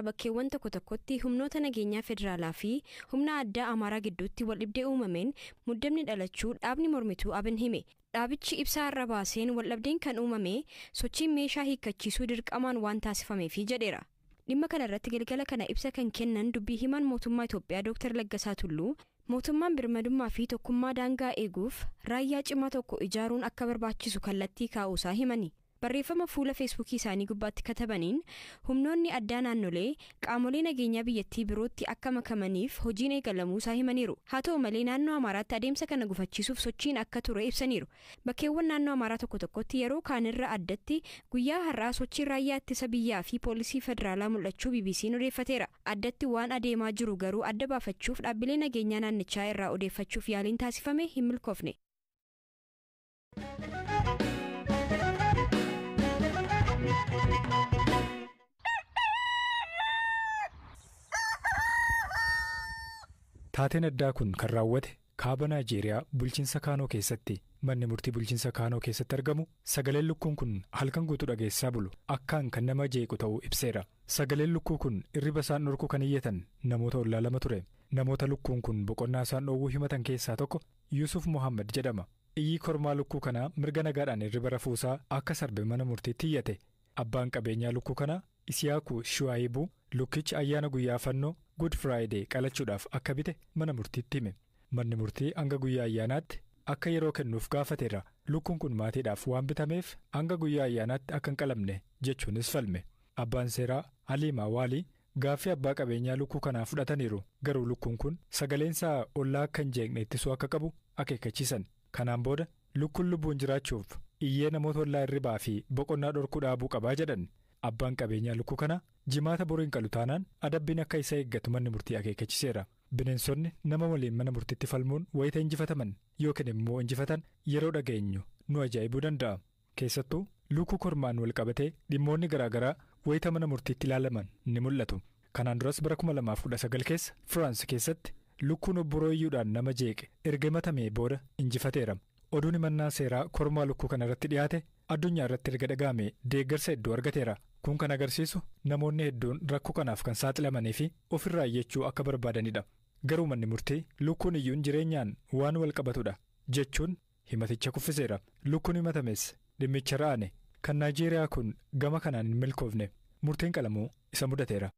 Bakkeewwan tokko tokkotti humnoota nageenyaa federaalaa fi humna addaa Amaaraa gidduutti waldhibdee uumameen muddamni dhalachuu dhaabni mormituu Abin hime. Dhaabichi ibsaa irra baaseen waldhabdeen kan uumame sochiin meeshaa hiikkachiisuu dirqamaan waan taasifameefi jedheera. Dhimma kana irratti galgala kana ibsa kan kennan dubbii himaan mootummaa Itoophiyaa Dr. Laggasaa Tulluu mootummaan birmadummaa fi tokkummaa daangaa eeguuf raayyaa cimaa tokko ijaaruun akka barbaachisu kallattii kaa'uusaa himani. Barreeffama fuula Feesbuukii isaanii gubbaatti katabaniin humnoonni addaa naannolee qaamolee nageenyaa biyyattii birootti akka makamaniif hojiin eegalamuu isaa himaniiru. Haa ta'u malee naannoo Amaaraatti adeemsa kana gufachiisuuf sochiin akka ture ibsaniiru. Bakkeewwan naannoo Amaaraa tokko tokkotti yeroo kaanirra addatti guyyaa har'aa sochiin raayyaa ittisa biyyaa fi poolisii federaalaa mul'achuu BBC'n odeeffateera. Addatti waan adeemaa jiru garuu adda baafachuuf dhaabbilee nageenyaa naannichaa irraa odeeffachuuf yaaliin taasifame hin milkoofne. Taateen addaa kun kan raawwate kaaba Naayijeeriyaa bulchiinsa Kaanoo keessatti. Manni murtii bulchiinsa Kaanoo keessatti argamu sagaleen lukkuun kun halkan guutuu dhageessaa bulu akkaan kan nama jeequ ta'uu ibseera. Sagaleen lukkuu kun irriba isaan dhorkuu kan iyyatan namoota ollaa lama ture. Namoota lukkuun kun boqonnaa isaan dhoowwuu himatan keessaa tokko Yuusuf Mohaammed jedhama. Iyyi kormaa lukkuu kanaa mirga nagaadhaan irriba rafuusaa akka sarbe mana murtiitti iyyate. Abbaan qabeenyaa lukkuu kanaa Isiyaakuu Shuwaayibuu lukkichi ayyaana guyyaa fannoo Good Friday qalachuudhaaf akka bite mana murtiitti hime. Manni murtii hanga guyyaa ayyaanaatti akka yeroo kennuuf gaafateera. Lukkuun kun maatiidhaaf waan bitameef hanga guyyaa ayyaanaatti akka hin qalamne jechuunis falme. Abbaan seeraa Haliimaa Waalii gaaffii abbaa qabeenyaa lukkuu kanaa fudhataniiru. Garuu lukkuun kun sagaleensaa ollaa akka hin jeeqne ittisuu akka qabu akeekkachiisan. Kanaan booda lukkuun lubbuun jiraachuuf iyyee namoota ollaa hirribaa fi boqonnaa dhorkuu dhaabuu qabaa jedhan. Abbaan qabeenyaa lukkuu kanaa jimaata boriin qalu taanaan adabbiin akka isa eeggatu manni murtii akeekkachiiseera. Bineensonni nama waliin mana murtiitti falmuun wayita injifataman yookiin immoo injifatan yeroo dhageenyu nu ajaa'ibuu danda'a. Keessattuu lukkuu kormaan wal qabatee dhimmoonni garaagaraa wayita mana murtiitti ilaalaman ni mul'atu. Kanaan duras bara 2019 keessa Firaans keessatti lukkuun obboroo iyyuudhaan nama jeeqe erga himatamee booda injifateera. Oduun himannaa seeraa kormaa lukkuu kana irratti dhiyaate addunyaa irratti erga dhaga'ame deeggarsa hedduu argateera. Kun kan agarsiisu namoonni hedduun rakkoo kanaaf kan saaxilamanii fi ofirraa iyyachuu akka barbaadanidha. Garuu manni murtii lukkuun iyyuun jireenyaan waan wal qabatudha jechuun himaticha kuffiseera. Lukkuun himatames dhimmicha ra'ane kan Naayijeeriyaa kun gama kanaan hin milkoofne murtiin qalamuu isa mudateera.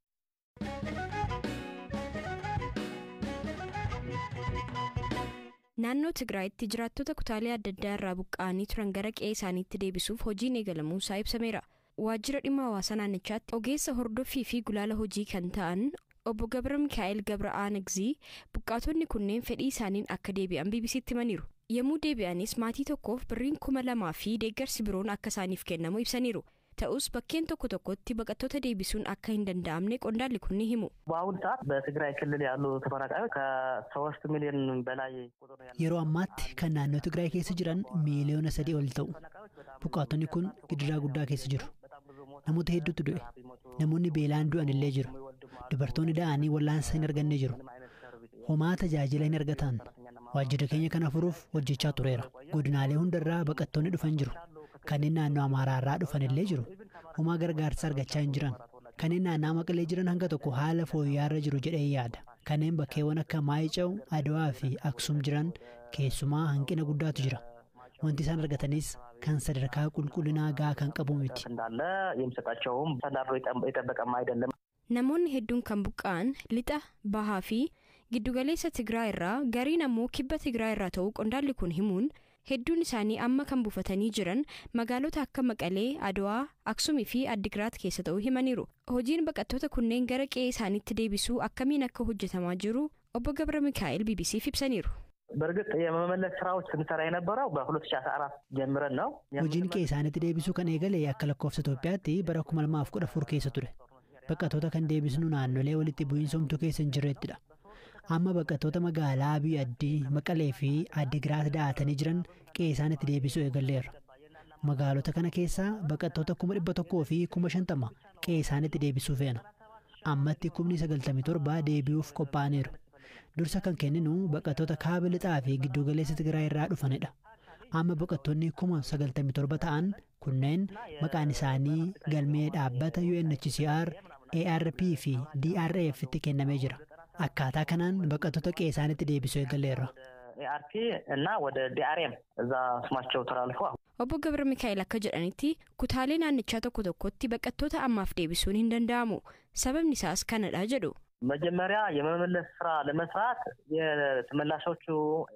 Naannoo Tigraayitti jiraattota kutaalee adda addaa irraa buqqa'anii turan gara qe'ee isaaniitti deebisuuf hojiin eegalamuu isaa ibsameera. Waajjira dhimma hawaasaa naannichaatti ogeessa hordoffii fi gulaala hojii kan ta'an obbo Gabra Mikaa'el Gabra'aa buqqaatonni kunneen fedhii isaaniin akka deebi'an BBCtti himaniiru. Yommuu deebi'anis maatii tokkoof birriin 2000 fi deeggarsi biroon akka isaaniif kennamu ibsaniiru. Ta'us bakkeen tokko tokkotti baqattoota deebisuun akka hin danda'amne qondaalli kun ni himu. በአሁኑ ሰዓት በትግራይ ክልል ያሉ ተፈናቃዮች ከ3 ሚሊዮን በላይ Yeroo ammaatti kan naannoo Tigraay keessa jiran miiliyoona 3 ol ta'u. Buqqaatonni kun gidiraa guddaa keessa jiru. Namoota hedduutu du'e. Namoonni beelaan du'an illee jiru. Dubartoonni da'anii wallaansa hin arganne jiru. Homaa tajaajila hin argatan. Waajjira keenya kana furuuf hojjechaa tureera. Godinaalee hundarraa baqattoonni dhufan jiru. Kanneen naannoo Amaaraarraa dhufan illee jiru. Homaa gargaarsa argachaa hin jiran. Kanneen naannoo Maqalee jiran hanga tokko haala fooyya'aarra jiru jedhee yaada. Kanneen bakkeewwan akka Maayica'u, Adawaa fi Aksum jiran keessumaa hanqina guddaatu jira. Wanti isaan argatanis kan sadarkaa qulqullinaa gahaa kan qabu miti. እንዳለ የሚሰጣቸውም ተዳሮ የጠበቀም አይደለም። Namoonni hedduun kan buqqa'an lixa, bahaa fi giddugaleessa Tigraay irraa gariin ammoo kibba Tigraay irraa ta'uu qondaalli kun himuun hedduun isaanii amma kan buufatanii jiran magaalota akka Maqalee, Adawaa, Aksumii fi Addigiraat keessa ta'uu himaniiru. Hojiin baqattoota kunneen gara qe'ee isaaniitti deebisuu akkamiin akka hojjetamaa jiru obbo Gabra Mikaa'el BBCf ibsaniiru. በእርግጥ የመመለስ ስራዎች ስንሰራ የነበረው በ2014 ጀምረን ነው። Hojiin qe'ee isaaniitti deebisuu kan eegale akka lakkoofsa Itoophiyaatti bara 2014 keessa ture. Baqattoota kan deebisnu naannolee walitti bu'iinsa homtuu keessa hin jirrettidha. Amma baqattoota magaalaa Abiy Addii, Maqalee fi Addigiraat da'atanii jiran qe'ee isaaniitti deebisuu eegalleerra. Magaalota kana keessaa baqattoota 150,000 qe'ee isaaniitti deebisuu feena. Ammatti 97,000 deebi'uuf qophaa'aniiru. Dursa kan kenninu baqattoota kaaba lixaa fi giddugaleessa Tigraay irraa dhufanidha. Amma baqattoonni 97,000 ta'an kunneen maqaan isaanii galmee dhaabbata UNHCR ARP fi DRF tti kennamee jira. Akkaataa kanaan baqattoota qe'ee isaaniitti deebisuu eegaleerra. ኤአርፒ እና ወደ ዲአርኤም እዛ ስማቸው ተላልፎ Obbo Gabra Mikaa'el akka jedhanitti kutaalee naannichaa tokko tokkotti baqattoota ammaaf deebisuun hin danda'amu. Sababni isaas kanadha jedhu. መጀመሪያ የመመለስ ስራ ለመስራት የተመላሾቹ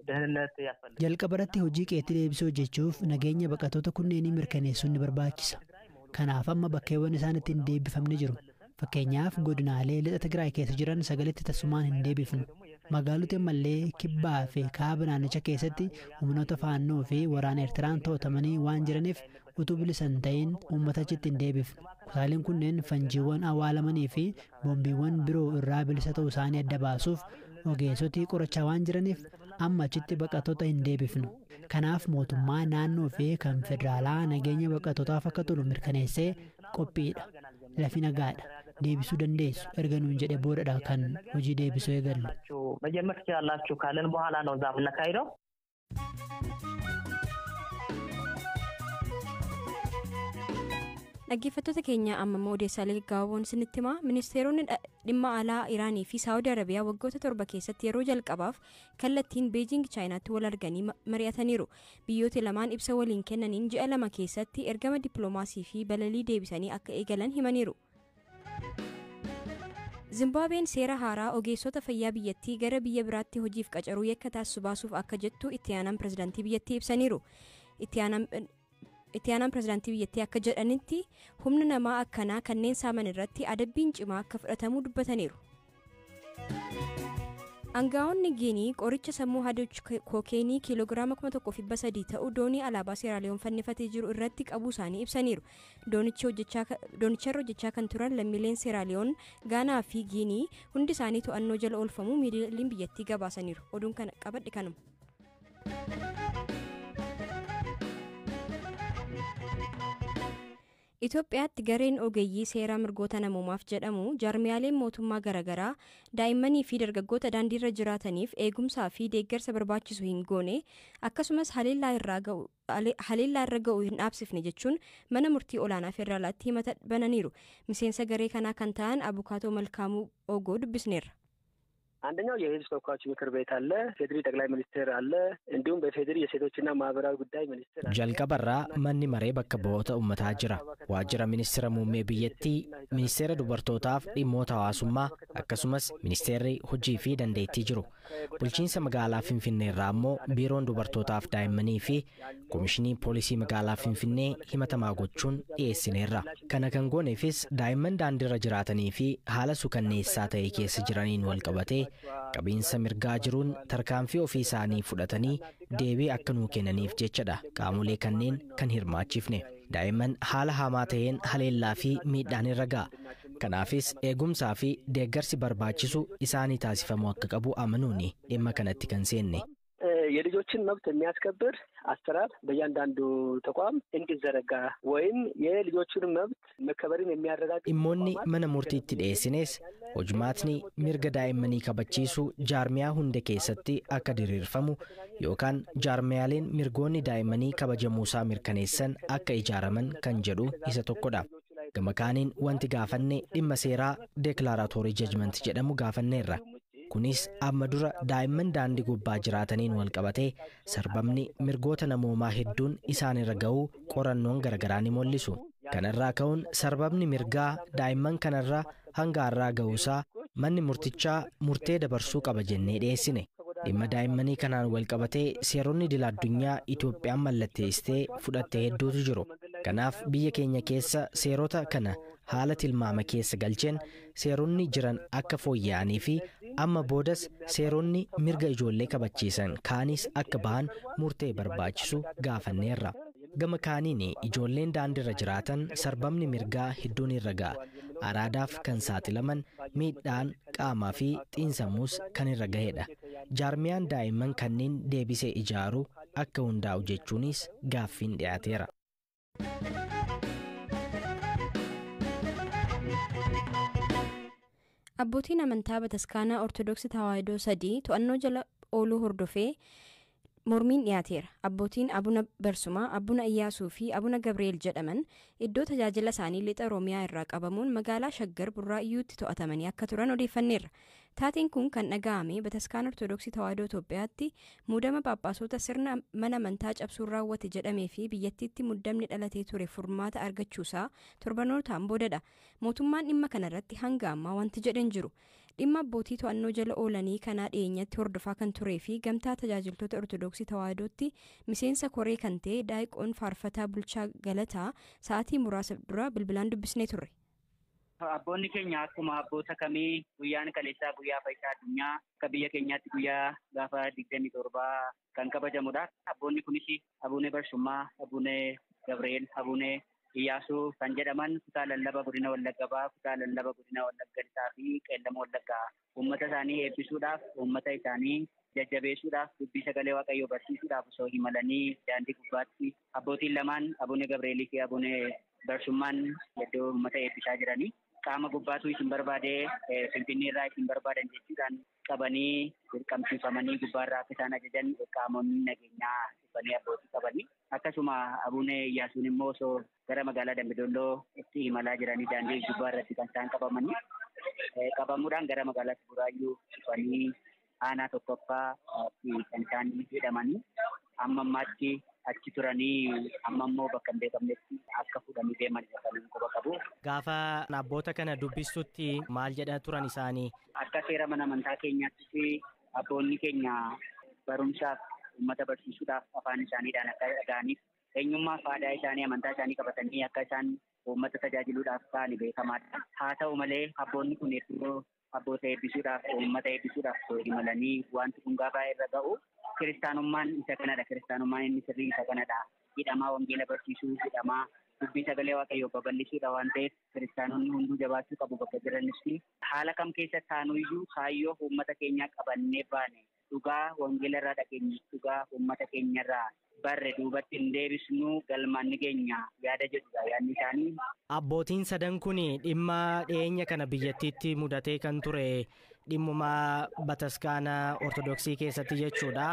ደህንነት ያስፈልጋል። Jalqaba irratti hojii qe'eetti deebisuu hojjechuuf nageenya baqattoota kunneenii mirkaneessuun ni barbaachisa. Kanaaf amma bakkeewwan isaan itti hin deebifamne jiru. Fakkeenyaaf godinaalee lixa Tigraay keessa jiran sagaletti tasumaan hin deebifnu. Magaalota ammallee kibbaa fi kaaba naannicha keessatti humnoota faannoo fi waraana Eertiraan to'atamanii waan jiraniif utuu bilisa hin ta'in uummata achitti hin deebifnu. Kutaaleen kunneen fanjiiwwan awwaalamanii fi boombiiwwan biroo irraa bilisa ta'uu isaanii adda baasuuf ogeessoti qorachaa waan jiraniif amma achitti baqattoota hin deebifnu. Kanaaf mootummaa naannoo fi kan federaalaa nageenya baqattootaaf akka tolu mirkaneessee qophiidha. Lafi nagaadha. Deebisuu dandeessu erga nuun jedhe boodadha kan hojii deebisuu eegallu. መጀመር ትችላላችሁ ካለን በኋላ ነው እዛ የምናካሂደው። Dhaggeeffattoota keenya amma immoo odeessaalee gaggabaaboon isinitti himaa. Ministeeronni dhimma alaa Iraanii fi Saawudi Arabiyaa waggoota 7 keessatti yeroo jalqabaaf kallattiin Beejiing Chaayinaatti wal arganii mari'ataniiru. Biyyooti lamaan ibsa waliin kennaniin ji'a 2 keessatti ergama dippiloomaasii fi balalii deebisanii akka eegalan himaniiru. Zimbaabuween seera haaraa ogeessota fayyaa biyyattii gara biyya biraatti hojiif qacaruu yakka taasisu baasuuf akka jettu itti aanaan pirezidaantii biyyattii ibsaniiru. Itti aanaan pirezidaantii biyyattii akka jedhanitti humna namaa akkanaa kanneen saaman irratti adabbiin cimaa akka fudhatamu dubbataniiru. Aangaa'onni Giinii qoricha sammuu hadoochu kookeenii kiiloogiraama 1300 ta'u doonii alaabaa Seeraaliyoon fannifatee jiru irratti qabuu isaanii ibsaniiru. Doonicharra hojjechaa kan turan lammiileen Seeraaliyoon, Gaanaa fi Giinii hundi isaanii to'annoo jala oolfamuu miidiyaaleen biyyattii gabaasaniiru. Oduun kana qabadhe kanuma. Itoophiyaatti gareen ogeeyyii seeraa mirgoota namoomaaf jedhamu jaarmiyaaleen mootummaa garaagaraa daa'immanii fi dargaggoota daandiirra jiraataniif eegumsaa fi deeggarsa barbaachisu hin goone akkasumas haleellaa irra ga'u hin dhaabsifne jechuun mana murtii olaanaa federaalaatti himata bananiiru. Miseensa garee kanaa kan ta'an Abukaatoo Malkaamuu Ogoo dubbisneerra. አንደኛው የህዝብ ተወካዮች ምክር ቤት አለ፣ ፌዴሪ ጠቅላይ ሚኒስትር አለ፣ እንዲሁም በፌዴሪ የሴቶችና ማህበራዊ ጉዳይ ሚኒስትር አለ። Jalqabarraa manni maree bakka bu'oota uummataa jira. Waajjira ministeera muummee biyyattii, ministeera dubartootaaf dhimmoota hawaasummaa akkasumas ministeerri hojii fi dandeettii jiru. Bulchiinsa magaalaa Finfinnee irraa immoo biiroon dubartootaaf daa'immanii fi komishinii poolisii magaalaa Finfinnee himatamaa gochuun dhiyeessineerra. Kana kan gooneefis daa'imman daandiirra jiraatanii fi haala sukanneessaa ta'e keessa jiraniin wal qabatee qabiinsa mirgaa jiruun tarkaanfii ofii isaanii fudhatanii deebii akka nuu kennaniif jechadha. Qaamolee kanneen kan hirmaachifne daa'imman haala hamaa ta'een haleellaa fi miidhaan irra ga'a. Kanaafis eegumsaa fi deeggarsi barbaachisu isaanii taasifamuu akka qabu amanuuni dhimma kanatti kan seenne. የልጆችን መብት የሚያስከብር አሰራር በእያንዳንዱ ተቋም እንዲዘረጋ ወይም የልጆችን መብት መከበርን የሚያረጋግጥ Dhimmoonni mana murtiitti dhiyeessines hojmaatni mirga daa'immanii kabachiisu jaarmiyaa hunda keessatti akka diriirfamu yookaan jaarmiyaaleen mirgoonni daa'immanii kabajamuusaa mirkaneessan akka ijaaraman kan jedhu isa tokkodha. Gama kaaniin wanti gaafanne dhimma seeraa deeklaaraatoorii jajmenti jedhamu gaafanneerra. Kunis amma dura daa'imman daandii gubbaa jiraataniin wal qabatee sarbamni mirgoota namoomaa hedduun isaanirra ga'uu qorannoon garagaraa ni mul'isu. Kanarraa ka'uun sarbamni mirgaa daa'imman kanarra hanga har'aa ga'uusaa manni murtichaa murtee dabarsuu qaba jennee dhiyeessine. Dhimma daa'immanii kanaan wal qabatee seeronni idil addunyaa Itoophiyaan mallatteessitee fudhatte hedduutu jiru. Kanaaf biyya keenya keessa seerota kana haala tilmaama keessa galcheen seeronni jiran akka fooyya'anii fi amma boodas seeronni mirga ijoollee kabachiisan kaanis akka bahan murtee barbaachisu gaafanneerra. Gama kaaniin ijoolleen daandiirra jiraatan sarbamni mirgaa hedduun irra ga'a. Araadaaf kan saaxilaman miidhaan qaamaa fi xiinsammuus kan irra ga'edha. Jaarmiyaan daa'imman kanneen deebisee ijaaru akka hundaa'u jechuunis gaaffiin dhiyaateera. Abbootiin amantaa bataskaanaa Ortodoksii Tawaahidoo 3 to'annoo jala ooluu hordofee Mormiin dhiyaateera. Abbootiin Abuna Barsumaa, Abuna Iyyaasuu fi Abuna Gabri'eel jedhaman iddoo tajaajila isaanii lixa Oromiyaa irraa qabamuun magaalaa Shaggar Burraayyuutti to'atamanii akka turan odeeffanneerra. Taateen kun kan dhaga'ame Bataskaana Ortodoksii Tawaahidoo Itoophiyaatti muudama Phaaphaasota sirna mana amantaa cabsuun raawwate jedhamee fi biyyattiitti muddamni dhalatee ture furmaata argachuusaa torbanootaan boodadha. Mootummaan dhimma kanarratti hanga ammaa wanti jedhe hin jiru. Dhimma abbootii to'annoo jala oolanii kanaa dhiyeenyatti hordofaa kan turee fi gamtaa tajaajiltoota Ortodoksii Tawaahidootti miseensa koree kan ta'e Daaqoon Faarfataa Bulchaa Galataa sa'aatii muraasa dura bilbilaan dubbisnee turre. Abboonni keenya akkuma abboota kamii guyyaan kaleessaa guyyaa fayyisaa addunyaa akka biyya keenyaatti guyyaa gaafa 27 kan kabajamudha. Abboonni kunis Abune Barsumaa, Abune Gabri'eel, Abune Iyyaasuu kan jedhaman kutaa lallaba godina Wallagga Bahaa, kutaa lallaba godina Wallagga Lixaa fi Qeellama Wallaggaa uummata isaanii eebbisuudhaaf, uummata isaanii jajjabeessuudhaaf, dubbii sagalee Waaqayyoo barsiisuudhaaf osoo imalanii daandii gubbaatti abbootiin lamaan Abune Gabri'eelii fi Abune Barsummaan iddoo uummata eebbisaa jiranii. Qaama gubbaatu isin barbaadee Finfinnee irraa isin barbaadan jechuudhaan qabanii dirqamsiifamanii gubbaarraa akka isaan ajajan qaamonni nageenyaa dhufanii abbootii qabanii. Akkasuma Abune Iyyaasuun immoo osoo gara magaalaa Dambidolloo itti imalaa jiranii daandii gubbaarratti kan isaan qabamanii qabamuudhaan gara magaalaa Buraayyuu dhufanii aanaa tokkoffaa kan isaan jedhamanii amma ammaatti achi turanii amma immoo bakka hin beekamnetti akka fuudhanii deeman kan quba qabu. Gaafa abboota kana dubbistutti maal jedhaa turan isaanii? Akka seera mana amantaa keenyaattis abboonni keenya barumsaaf uummata barsiisuudhaaf afaan isaaniidhaan akka dhaga'aniif eenyummaa fi aadaa isaanii amantaa isaanii qabatanii akka isaan uummata tajaajiluudhaaf ta'an beekamaadha. Haa ta'u malee abboonni kun iddoo abboota eebbisuudhaaf uummata eebbisuudhaaf imalanii wanti kun gaafa irra ga'u kiristaanummaan isa kanadha. Kiristaanummaan inni sirrii isa kanadha. Hidhamaa wangeela barsiisuu, hidhamaa dubbii sagalee Waaqayyoo babal'isuudha waan ta'eef kiristaanonni hunduu jabaachuu qabu bakka jiranitti. Haala kam keessa taanuyyuu kaayyoo uummata keenyaa qabannee baane dhugaa wangeela irraa dhageenye dhugaa uummata keenyarraa barre duubatti hin deebisnu galmaan ni keenya yaada jedhudha yaadni isaanii. Abbootiin sadan kun dhimma dhiyeenya kana biyyattiitti mudatee kan ture dhimmuma bataskaana Ortodoksii keessatti jechuudha.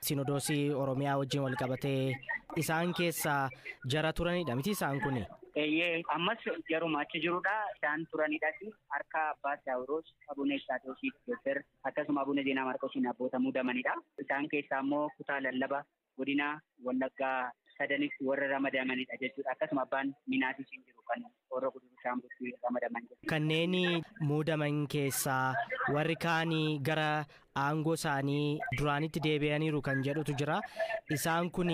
Sinodoosii Oromiyaa wajjin wal qabatee isaan keessaa jara turanidha miti isaan kun? Eeyyee ammas jaruma achi jirudha. Isaan turanidhas harka Abbaa Saawuroos, Abune Istaatoosii Dookter akkasuma Abune Zeenaa Maarqoosiin abboota muudamanidha. Isaan keessaa immoo kutaa lallaba godina Wallaggaa sadanitti warra ramadamanidha jechuudha. Akkasuma abbaan Minaatis hin jiru kan warra Guduruu Shaambutti ramadaman jechuudha. Kanneen muudaman keessaa warri kaanii gara aangoo isaanii duraanitti deebi'aniiru kan jedhutu jira. Isaan kun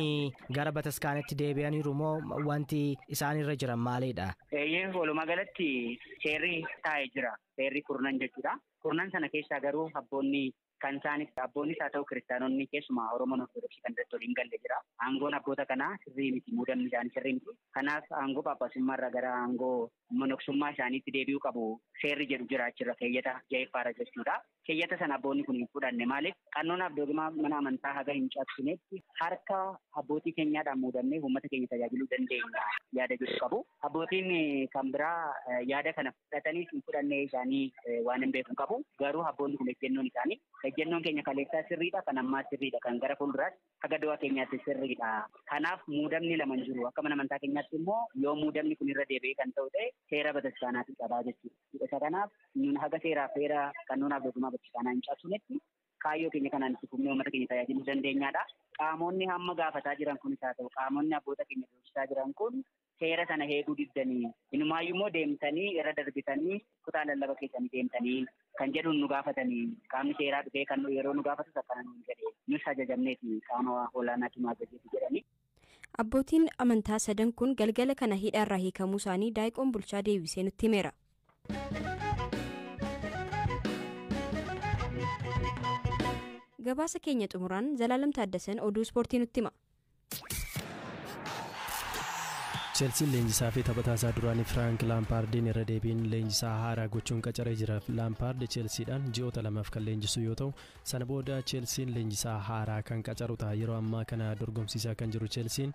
gara bataskaanatti deebi'aniiru moo wanti isaan irra jiran maalidha? Eeyyee walumaa galatti seerri taa'ee jira. Seerri kurnan jechuudha. Kurnan sana keessaa garuu abboonni kan isaanis abboonnis haa ta'u kiristaanonni keessumaa Oromoon Ortodoksii kan irratti waliin galle jira. Aangoon abboota kanaa sirrii miti, muudamni isaanii sirrii miti. Kanaaf aangoo Phaaphaasummaa irraa gara aangoo monoksummaa isaaniitti deebi'uu qabu seerri jedhu jira achirra keeyyata ja'effaarra jechuudha. Keeyyata sana abboonni kun hin fudhanne maaliif qannonaaf dogmaa mana amantaa haga hin cabsinetti harka abbootii keenyaadhaan muudamnee uummata keenya tajaajiluu dandeenya yaada jedhu qabu. Abbootiin kan biraa yaada kana fudhatanii hin fudhanne isaanii waan hin beeku qabu. Garuu abboonni kun ejjennoon isaanii ejjennoon keenya kaleessaa sirriidha, kan ammaa sirriidha, kan gara fuulduraas haga du'a keenyaatti sirriidha. Kanaaf muudamni lama hin jiru. Akka mana amantaa keenyaatti immoo yoo muudamni kun irra deebi'ee kan ta'u ta'e seera bataskaanaatu qabaa jechuudha. Isa kanaaf nun haga seeraaf seera qannonaaf dogmaa bataskaanaa hin cabsinetti kaayyoo keenya kanaan itti fufnee uummata keenya tajaajiluu dandeenyaadha. Qaamonni hamma gaafataa jiran kunis haa ta'u qaamonni abboota keenya doorsisaa jiran kun seera sana eeguu diddanii inumaayyuu immoo deemtanii irra darbitanii kutaa lallaba keessanii deemtanii kan jedhuun nu gaafatanii qaamni seeraa dhufee kan yeroo nu gaafatus akkana nuun jedhe nus ajajamneeti qaama olaanaatu nu ajajeeti jedhanii. Abbootiin amantaa sadan kun galgala kana hidhaarraa hiikamuu isaanii Daaqoon Bulchaa deebisee nutti himeera. Gabaasa keenya xumuraan Zalaalam Taaddasan oduu ispoortii nutti hima. Chelsiin leenjisaa fi taphataa isaa duraanii Firaank Laampaardiin irra deebiin leenjisaa haaraa gochuun qacaree jira. Laampaard Chelsiidhaan ji'oota lamaaf kan leenjisu yoo ta'u, sana booda Chelsiin leenjisaa haaraa kan qacaru ta'a. Yeroo ammaa kana dorgomsiisaa kan jiru Chelsiin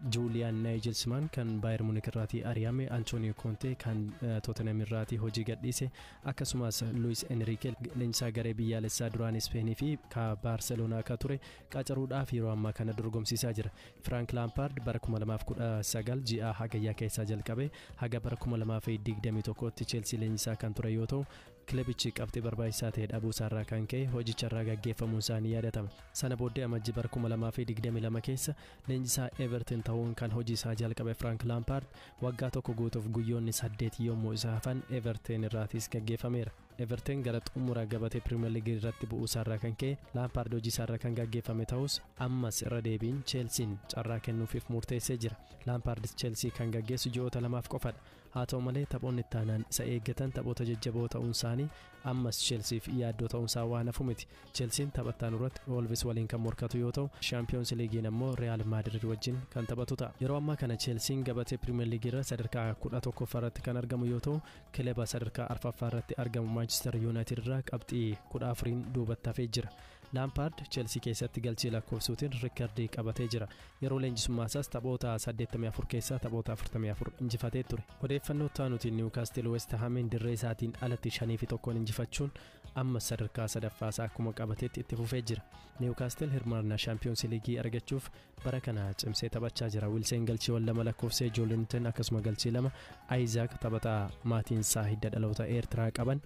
Juuliyaan Naayijilsmaan kan Baayer Muunik irraatii ari'ame, Antooniyoo Kontee kan Tootenham irraatii hojii gadhiise, akkasumas Luis Enrique leenjisaa garee biyyaalessaa duraan Ispeenii fi ka Baarseloonaa akka ture qacaruudhaaf yeroo ammaa kana dorgomsiisaa jira. Firaank Laampaard bara 2019 ji'a hagayyaa keessaa jalqabe haga bara 2021tti Cheelsii leenjisaa kan ture yoo ta'u, kilabichi qabxii barbaachisaa ta'e dhabuu isaarraa kan ka'e hojicharraa gaggeeffamuun isaanii yaadatama. Sana booddee amajjii bara 2022 keessa leenjisaa Everton ta'uun kan hojii isaa jalqabe Firaank Laampaard waggaa tokko guutuuf guyyoonni 8 yommuu isa hafan Everton irraatiis gaggeeffameera. Everton gara xumura gabatee Pirimeer Liigii irratti bu'uu isaarraa kan ka'e Laampaard hojii isaarraa kan gaggeeffame ta'us ammas irra deebiin Cheelsiin carraa kennuufiif murteessee jira. Laampaard Cheelsii kan gaggeessu ji'oota 2 qofadha. Haa ta'u malee taphoonni itti aanaan isa eeggatan taphoota jajjaboo ta'uun isaanii ammas Cheelsiif yaaddoo ta'uunsaa waan hafu miti. Cheelsiin taphattaan irratti Wolves waliin kan morkatu yoo ta'u, Shaampiyoons Liigiin ammoo Real Maadrid wajjin kan taphatu ta'a. Yeroo ammaa kana Cheelsiin gabatee Pirimeer Liigii irra sadarkaa 11ffaa irratti kan argamu yoo ta'u, kilaba sadarkaa 4ffaa irratti argamu Manchester United irraa qabxii 14 duubatti hafee jira. Laampaard Cheelsii keessatti galchii lakkoofsuutiin riikardii qabatee jira. Yeroo leenjisummaa isaas taphoota 84 keessaa taphoota 44 injifatee ture. Odeeffannoo taanutiin Niwukaastil West Haamiin dirree isaatiin alatti 5-1 injifachuun amma sadarkaa sadaffaa isaa akkuma qabateetti itti fufee jira. Niwukaastil hirmaannaa Shaampiyoons Liigii argachuuf bara kana cimsee taphachaa jira. Wilseen galchiiwwan 2 lakkoofsee, Joolinton akkasuma galchii 2, Ayizaak taphataa maatiin isaa hidda dhaloota Eertiraa qaban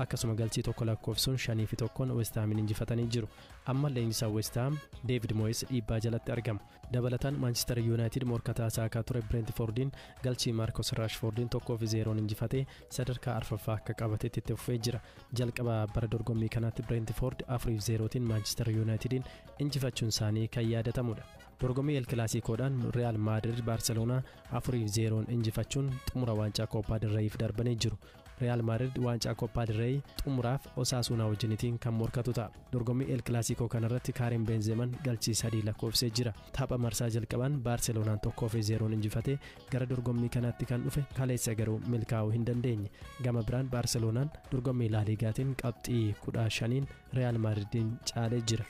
akkasuma galchii 1 lakkoofsuun 5-1 West Haamiin injifatanii jiru. Amma leenjisaa West Ham David Moyes dhiibbaa jalatti argama. Dabalataan Manchester United morkataa isaa akka ture Brentfordiin galchii Marcus Rashfordiin 1-0 injifatee sadarkaa 4ffaa akka qabatetti itti fufee jira. Jalqaba bara dorgommii kanaatti Brentford 4-0 Manchester Unitediin injifachuun isaanii kan yaadatamudha. Dorgommii El Clasicoodhaan Real Madrid Barcelona 4-0 injifachuun xumura waancaa Kooppaa del Reeyiif darbanii jiru. Real Madrid waancaa Kooppaa del Rey xumuraaf Osaasuunaa wajjinitiin kan morkatu ta'a. Dorgommii El Clasico kanarratti Karim Benzeeman galchii 3 lakkoofsee jira. Tapha marsaa jalqaban Baarseloonaan 1-0 injifatee gara dorgommii kanaatti kan dhufe kaleessa garuu milkaa'uu hin dandeenye. Gama biraan Baarseloonaan dorgommii La Ligaatiin qabxii 15 Real Madridiin caalee jira.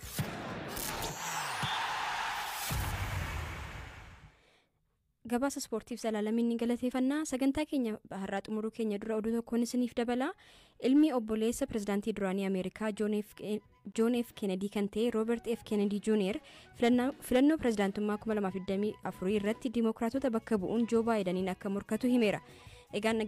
Gabaasa ispoortiif Zalaalamiin ni galateeffannaa. Sagantaa keenya har'aa xumuruu keenya dura oduu tokkoon isiniif dabala. Ilmi obboleessa pirezidaantii duraanii Ameerikaa Joon F. Kennedy kan ta'e Roobert F. Kennedy Jr. filannoo pirezidaantummaa 2024 irratti Dimookiraatota bakka bu'uun Joo Baayidaniin akka morkatu himeera. Egaan